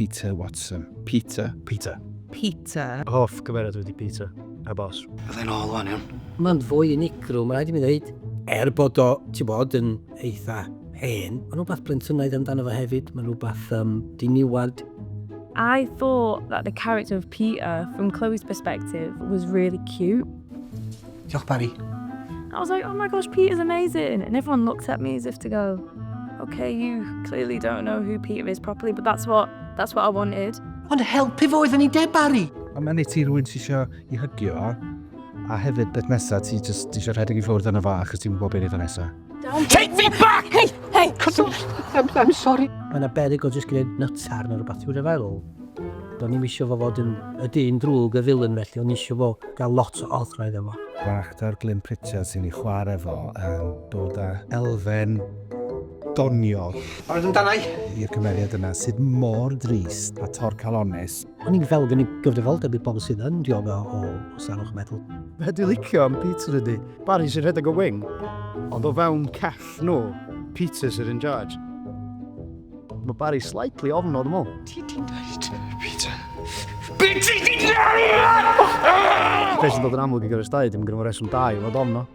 Peter Watson. Peter. Peter. Peter. Hoff gymeriad wedi Peter, heb os. Byddai'n ôl wan, iawn. Mae'n fwy unigryw, mae'n rhaid i mi ddweud. Er bod o, ti'n bod, yn eitha hen, mae'n rhywbeth blentynnaidd amdano fo hefyd, mae'n rhywbeth diniwad. I thought that the character of Peter, from Chloe's perspective, was really cute. Diolch, Barry. I was like, "Oh my gosh, Peter's amazing." And everyone looked at me as if to go, "Okay, you clearly don't know who Peter is properly," but that's what I wanted. Ond helpu fo oedden ni de, Barry? A mae'n neud ti rhywun ti eisiau i hygio, a hefyd beth nesaf, ti just eisiau rhedeg i ffwrdd yna fo achos ti'n gwybod beth neud o nesaf. Take me back! Hey, hey! I'm sorry. Mae yna beryg o jyst gwneud nytar neu rhywbeth, ti'n feddwl? Do'n i'm eisiau fo fod yn y dyn drwg, y villain felly, o'n eisiau fo gael lot o ochrau iddo fo. Mae'r actor Glyn Pritchard sy'n ei chwarae fo yn dod â elfen doniol Barod amdana i? I'r cymeriad yna sydd mor drist a torcalonnus. O'n i'n fel gen i gyfrifoldeb i bobl sydd yn diodda o salwch meddwl. Be dwi'n licio am Peter ydy, Barry sy'n rhedeg y wing, ond o fewn cell nhw, Peter sydd in charge. Mae Barry slightly ofn o, dwi'n meddwl. Ti di'n dweud? Peter. Be ti di dweud? Be sy'n dod yn amlwg i gyda'r stau, dim gyda fo reswm da i fod ofn o.